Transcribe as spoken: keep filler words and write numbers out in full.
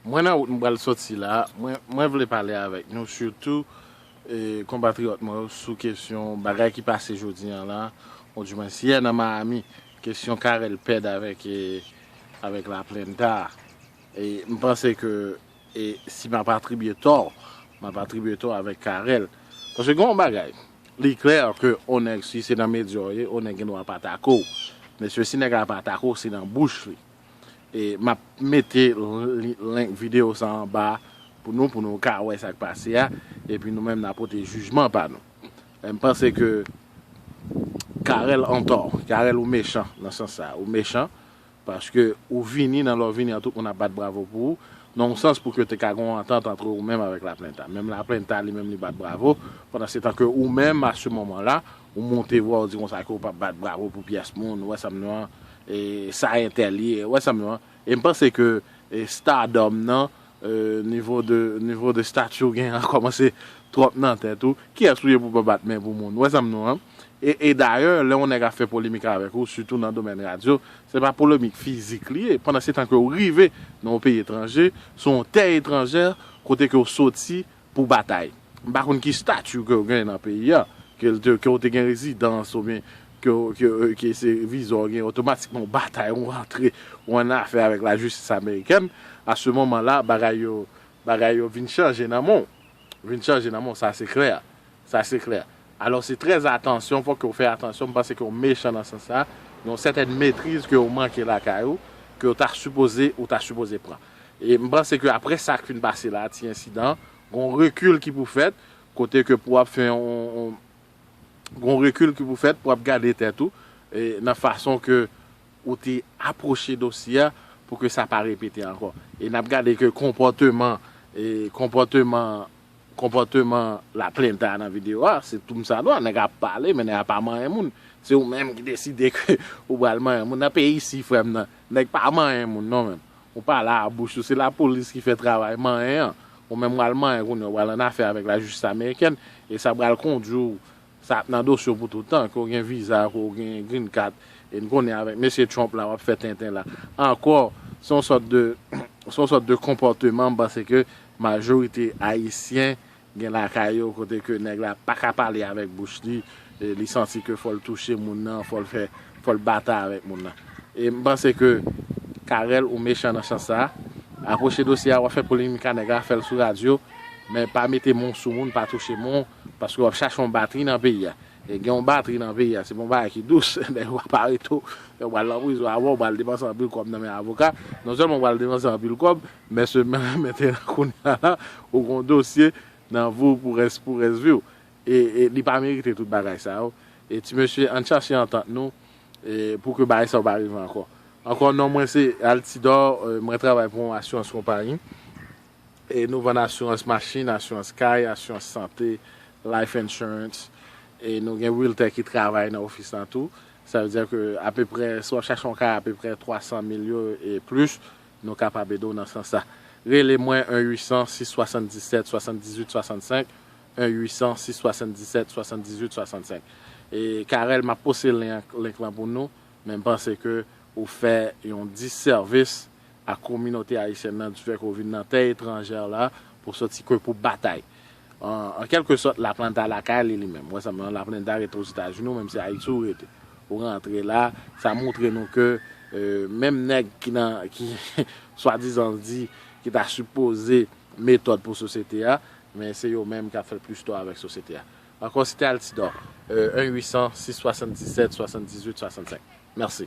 Mwen nan wout m pral soti la, mwen, mwen vle pale avèk nou, sitou e, konpatriyòt mwen yo, sou kesyon bagay ki pase jodi a la, odimwens yè nan Miami, kesyon Carel Pèd avèk, e, avèk La Planta. E, m panse ke, e, si m ap atribye tò, m ap atribye tò avèk Carel. Paske gen yon bagay, li klè ke yon nèg, si se nan medya w ye, yon nèg gen dwa pa atake w. Mesye, si nèg la pa atake w, se nan bouch li. E m ap mete li- link videyo sa anba pou nou, pou nou ka wè sa k pase a, epi nou menm n a pote jijman pa nou. E m panse ke Carel antò, Carel ou mechan nan sans sa, ou mechan, paske ou vini nan lè w vini an, tout moun ap bat bravo pou ou, nan yon sans pou ke te ka gen yon antant antre ou menm avèk La Planta. Menm La Planta li menm li bat bravo, pandan se tan ke ou menm, a se moman la, ou monte vwa, ou di konsa ke ou p ap bat bravo pou pyès moun, ou wè sa m di w an, e sa entèl ye, ou wè sa m di w an. E m panse ke e, stardom nan, e, nivo de, nivo de stati w gen an kòmanse twòp nan tèt ou. Kiyès ou ye pou w pa bat men pou moun? Ou wè sa m di w an? E, e dayè, lè yon nèg ap fè polemik avèk ou, sitou nan domèn radyo, se pa polemik fizik li ye. Pandan se tan ke w rive nan yon peyi etranje, sou yon tè etranjè, kote ke w soti pou batay. M pa konn ki stati ke w gen nan peyi a, ke, l te- ke w te gen rezidans oubyen ke, w- ke, w- ke se viza w gen, otomatikman w batay, w rantre, w annafè avèk lajistis amerikèn. A se moman la, bagay yo, bagay yo vin chanje nan men w. Vin chanje nan men w, sa se klè. Sa se klè. Alò, se trè atansyon, fòk ke w fè atansyon. M panse ke w mechan nan sans sa. Gen yon sètèn metriz ke w manke lakay ou, ke w ta sipoze, ou ta sipoze pran. E m panse ke apre sa k fin pase la, ti ensidan, gon rekil ki pou fèt, kote ke pou w ap fè yon, yon gon rekil ki pou fèt, pou w ap gade tèt ou, e, nan fason ke ou te apwoche dosye a, pou ke sa pa repete ankò. E n ap gade ke konpòteman, e, konpòteman, konpòteman La Planta nan videyo a, se tou m sa dwa, nèg ap pale, men nèg ap pa manyen moun. Se ou menm ki deside ke ou pral manyen moun. Nan peyi isi, frè m nan, nèg pa manyen moun non menm. Ou pale a bouch ou, se lapolis ki fè travay manyen an. Ou menm w al manyen kounye a, w al annafè avèk lajistis amerikèn, e sa pral kondui w, sa ap nan dosye w pou tout tan, ke w gen viza, ke w gen green card, e n konnen avèk mesye Trump la, w ap fè tenten la. Ankò, se yon sòt de, se yon sòt de konpòteman, m panse ke majorite ayisyen gen lakay yo kote ke nèg la pa ka pale avèk bouch li, e li santi ke fò l touche moun nan, fò l fè, fò l batay avèk moun nan. E m panse ke Carel ou mechan nan sans sa. Apwoche dosye a, w ap fè polemik a nèg la, fè l sou radyo, men pa mete men w sou moun, pa touche moun, paske w ap chache yon batri nan peyi a. E gen yon batri nan peyi a, se pa yon bagay ki dous, nèg yo ap arete w, yo pral nan prizon avè w, w pral depanse anpil kòb nan men avoka. Non sèlman w pral depanse anpil kòb, men se menm mentnan kounye a la, ou gen yon dosye nan vi w pou rès, pou rès vi w. E, e li pa merite tout bagay sa yo. E ti mesye, ann chache antant nou, e, pou ke bagay sa yo pa rive ankò. Ankò, non mwen se Altidor, e, mwen travay pou yon asirans konpayi. E nou vann asirans machin, asirans kay, asirans sante, life insurance. E nou gen realtor ki travay nan ofis lan tou. Sa vle di ke apeprè, si w ap chache yon kay apeprè twa san mil yo e plis, nou kapab ede w nan sans sa. Rele mwen en uit san sis swasanndisèt swasanndizuit swasannsenk, en uit san sis swasanndisèt swasanndizuit swasannsenk. E Carel, m ap poste link, link lan pou nou, men m panse ke ou fè yon disèvis a kominote ayisyèn nan, difè ke w vin nan tè etranjè la pou soti ke pou batay. An, an kèlke sòt, La Planta lakay li, li menm. Ou wè sa m di w an, La Planta rete Ozetazini, ou menm se Ayiti ou rete. Ou rantre la, sa montre nou ke, e, menm nèg ki nan, ki swadizan di, ki ta sipoze metòd pou sosyete a, men se yo menm k ap fè plis tò avèk sosyete a. Ankò, se te Altidor, e, en uit san sis swasanndisèt swasanndizuit swasannsenk. Mèsi.